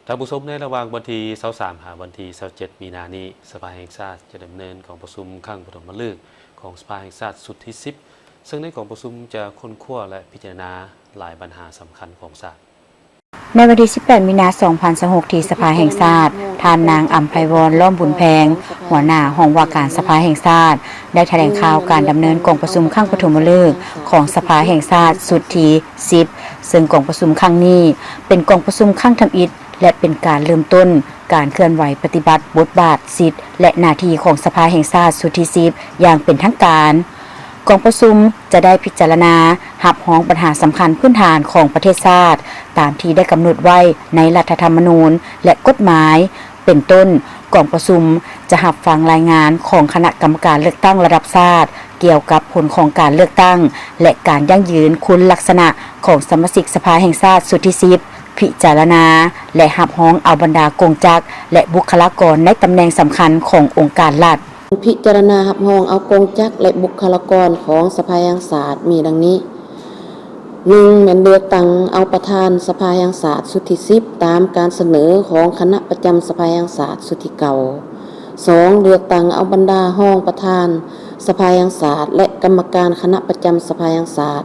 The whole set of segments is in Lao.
ທ່ານຜູ້ຊົມ, ໃນລະຫວ່າງວັນທີຊາວສາມ ຫາວັນທີຊາວເຈັດ ມີນານີ້, ສະພາແຫ່ງຊາດຈະດຳເນີນກອງປະຊຸມຄັ້ງປະຖົມມະລຶກຂອງສະພາແຫ່ງຊາດຊຸດທີສິບ, ເຊິ່ງໃນກອງປະຊຸມຈະຄົ້ນຄວ້າ ແລະ ພິຈາລະນາຫຼາຍບັນຫາສຳຄັນຂອງຊາດ. ໃນວັນທີສິບແປດ ມີນາ ສອງພັນຊາວຫົກ ທີ່ສະພາແຫ່ງຊາດ, ທ່ານນາງ ອຳໄພວອນ ລ້ອມບຸນແພງ, ຫົວໜ້າຫ້ອງວ່າການສະພາແຫ່ງຊາດ ໄດ້ຖະແຫຼງຂ່າວການດຳເນີນກອງປະຊຸມຄັ້ງປະຖົມມະລຶກຂອງສະພາແຫ່ງຊາດຊຸດທີສິບ, ເຊິ່ງກອງປະຊຸມຄັ້ງນີ້ເປັນກອງປະຊຸມຄັ້ງທຳອິດ ແລະ ເປັນການເລີ່ມຕົ້ນການເຄື່ອນໄຫວປະຕິບັດບົດບາດ, ສິດ ແລະ ໜ້າທີ່ຂອງສະພາແຫ່ງຊາດຊຸດທີສິບຢ່າງເປັນທາງການ. ກອງປະຊຸມຈະໄດ້ພິຈາລະນາຮັບຮອງບັນຫາສຳຄັນພື້ນຖານຂອງປະເທດຊາດ ຕາມທີ່ໄດ້ກຳນົດໄວ້ໃນລັດຖະທຳມະນູນ ແລະ ກົດໝາຍ. ເປັນຕົ້ນ, ກອງປະຊຸມຈະຮັບຟັງລາຍງານຂອງຄະນະກຳມະການເລືອກຕັ້ງລະດັບຊາດ ກ່ຽວກັບຜົນຂອງການເລືອກຕັ້ງ ແລະ ການຢັ້ງຢືນຄຸນລັກສະນະຂອງສະມາຊິກສະພາແຫ່ງຊາດຊຸດທີສິບ, ພິຈາລະນາ ແລະ ຮັບຮອງເອົາບັນດາກົງຈັກ ແລະ ບຸກຄະລາກອນໃນຕຳແໜ່ງສຳຄັນຂອງອົງການລັດ. ພິຈາລະນາຮັບຮອງເອົາກົງຈັກ ແລະ ບຸກຄະລາກອນຂອງສະພາແຫ່ງຊາດມີດັ່ງນີ້: ໜຶ່ງ ແມ່ນເລືອກຕັ້ງເອົາປະທານສະພາແຫ່ງຊາດຊຸດທີສິບ ຕາມການສະເໜີຂອງຄະນະປະຈຳສະພາແຫ່ງຊາດຊຸດທີເກົ້າ. ສອງ ເລືອກຕັ້ງເອົາບັນດາຮອງປະທານສະພາແຫ່ງຊາດ ແລະ ກຳມະການຄະນະປະຈຳສະພາແຫ່ງຊາດ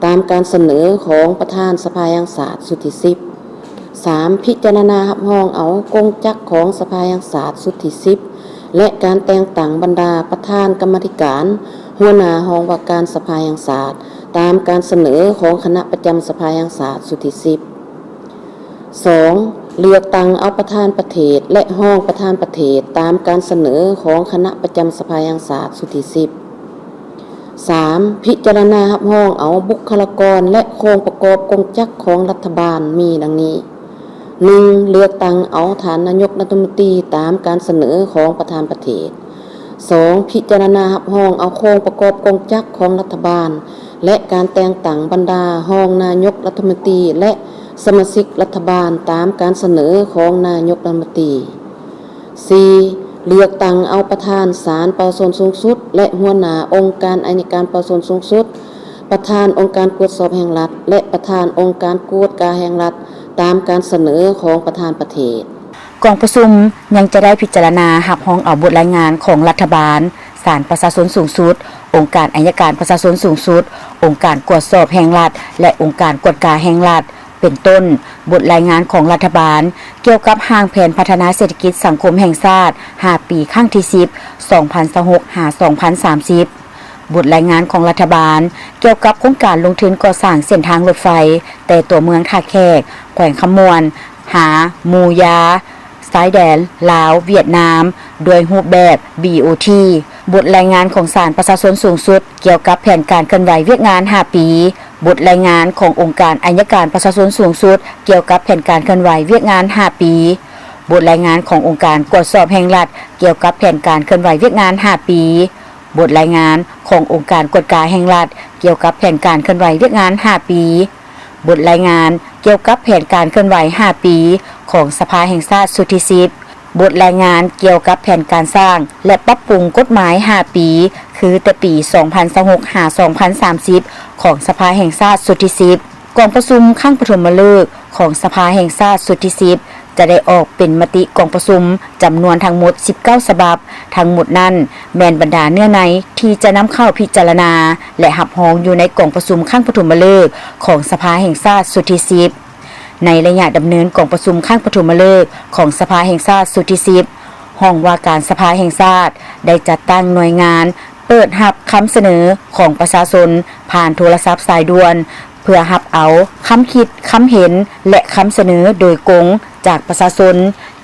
ຕາມການສະເໜີຂອງປະທານສະພາແຫ່ງຊາດຊຸດທີສິບ. ສາມ ພິຈາລະນາຮັບຮອງເອົາກົງຈັກຂອງສະພາແຫ່ງຊາດຊຸດທີສິບ ແລະ ການແຕ່ງຕັ້ງບັນດາປະທານກຳມາທິການ, ຫົວໜ້າຫ້ອງວ່າການສະພາແຫ່ງຊາດ ຕາມການສະເໜີຂອງຄະນະປະຈຳສະພາແຫ່ງຊາດຊຸດທີສິບ. ສອງ ເລືອກຕັ້ງເອົາປະທານປະເທດ ແລະ ຮອງປະທານປະເທດ ຕາມການສະເໜີຂອງຄະນະປະຈຳສະພາແຫ່ງຊາດຊຸດທີສິບ. ສາມ ພິຈາລະນາຮັບຮອງເອົາບຸກຄະລາກອນ ແລະ ໂຄງປະກອບກົງຈັກຂອງລັດຖະບານມີດັ່ງນີ້: ໜຶ່ງ ເລືອກຕັ້ງເອົາທ່ານນາຍົກລັດຖະມົນຕີຕາມການສະເໜີຂອງປະທານປະເທດ. ສອງ ພິຈາລະນາຮັບຮອງເອົາໂຄງປະກອບກົງຈັກຂອງລັດຖະບານ ແລະ ການແຕ່ງຕັ້ງບັນດາຮອງນາຍົກລັດຖະມົນຕີ ແລະ ສະມາຊິກລັດຖະບານຕາມການສະເໜີຂອງນາຍົກລັດຖະມົນຕີ. ສີ່ ເລືອກຕັ້ງເອົາປະທານສານປະຊາຊົນສູງສຸດ ແລະ ຫົວໜ້າອົງການໄອຍະການປະຊາຊົນສູງສຸດ, ປະທານອົງການກວດສອບແຫ່ງລັດ ແລະ ປະທານອົງການກວດກາແຫ່ງລັດ ຕາມການສະເໜີຂອງປະທານປະເທດ. ກອງປະຊຸມຍັງຈະໄດ້ພິຈາລະນາຮັບຮອງເອົາບົດລາຍງານຂອງລັດຖະບານ, ສານປະຊາຊົນສູງສຸດ, ອົງການໄອຍະການປະຊາຊົນສູງສຸດ, ອົງການກວດສອບແຫ່ງລັດ ແລະ ອົງການກວດກາແຫ່ງລັດ. ເປັນຕົ້ນ, ບົດລາຍງານຂອງລັດຖະບານກ່ຽວກັບຮ່າງແຜນພັດທະນາເສດຖະກິດສັງຄົມແຫ່ງຊາດ ຫ້າ ປີ ຄັ້ງທີສິບ ສອງພັນຊາວຫົກ ຫາ ສອງພັນສາມສິບ, ບົດລາຍງານຂອງລັດຖະບານກ່ຽວກັບໂຄງການລົງທຶນກໍ່ສ້າງເສັ້ນທາງລົດໄຟ ແຕ່ຕົວເມືອງທ່າແຂກ ແຂວງຄຳມ່ວນ ຫາ ໝູຢາ ຊາຍແດນລາວ-ຫວຽດນາມ ດ້ວຍຮູບແບບ ບີໂອທີ, ບົດລາຍງານຂອງສານປະຊາຊົນສູງສຸດກ່ຽວກັບແຜນການເຄື່ອນໄຫວວຽກງານຫ້າປີ, ບົດລາຍງານຂອງອົງການໄອຍະການປະຊາຊົນສູງສຸດກ່ຽວກັບແຜນການເຄື່ອນໄຫວວຽກງານຫ້າປີ, ບົດລາຍງານຂອງອົງການກວດສອບແຫ່ງລັດກ່ຽວກັບແຜນການເຄື່ອນໄຫວວຽກງານຫ້າປີ, ບົດລາຍງານຂອງອົງການກວດກາແຫ່ງລັດກ່ຽວກັບແຜນການເຄື່ອນໄຫວວຽກງານຫ້າປີ, ບົດລາຍງານກ່ຽວກັບແຜນການເຄື່ອນໄຫວຫ້າປີຂອງສະພາແຫ່ງຊາດຊຸດທີສິບ, ບົດລາຍງານກ່ຽວກັບແຜນການສ້າງ ແລະ ປັບປຸງກົດໝາຍຫ້າປີ ຄືແຕ່ປີສອງພັນຊາວຫົກ ຫາ ສອງພັນສາມສິບ ຂອງສະພາແຫ່ງຊາດຊຸດທີສິບ. ກອງປະຊຸມຄັ້ງປະຖົມມະລຶກຂອງສະພາແຫ່ງຊາດຊຸດທີສິບ ຈະໄດ້ອອກເປັນມະຕິກອງປະຊຸມຈຳນວນທັງໝົດສິບເກົ້າສະບັບ. ທັງໝົດນັ້ນແມ່ນບັນດາເນື້ອໃນທີ່ຈະນຳເຂົ້າພິຈາລະນາ ແລະ ຮັບຮອງຢູ່ໃນກອງປະຊຸມຄັ້ງປະຖົມມະລຶກຂອງສະພາແຫ່ງຊາດຊຸດທີສິບ. ໃນໄລຍະດຳເນີນກອງປະຊຸມຄັ້ງປະຖົມມະລຶກຂອງສະພາແຫ່ງຊາດຊຸດທີສິບ, ຫ້ອງວ່າການສະພາແຫ່ງຊາດໄດ້ຈັດຕັ້ງໜ່ວຍງານເປີດຮັບຄຳສະເໜີຂອງປະຊາຊົນຜ່ານໂທລະສັບສາຍດ່ວນ ເພື່ອຮັບເອົາຄຳຄິດຄຳເຫັນ ແລະ ຄຳສະເໜີໂດຍກົງຈາກປະຊາຊົນ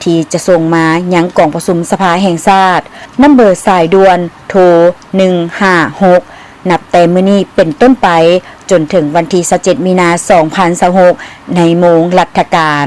ທີ່ຈະສົ່ງມາຍັງກອງປະຊຸມສະພາແຫ່ງຊາດ. ນຳເບີສາຍດ່ວນໂທ ໜຶ່ງຫ້າຫົກ ນັບແຕ່ມື້ນີ້ເປັນຕົ້ນໄປ ຈົນເຖິງວັນທີຊາວເຈັດ ມີນາ ສອງພັນຊາວຫົກ ໃນໂມງລັດຖະການ.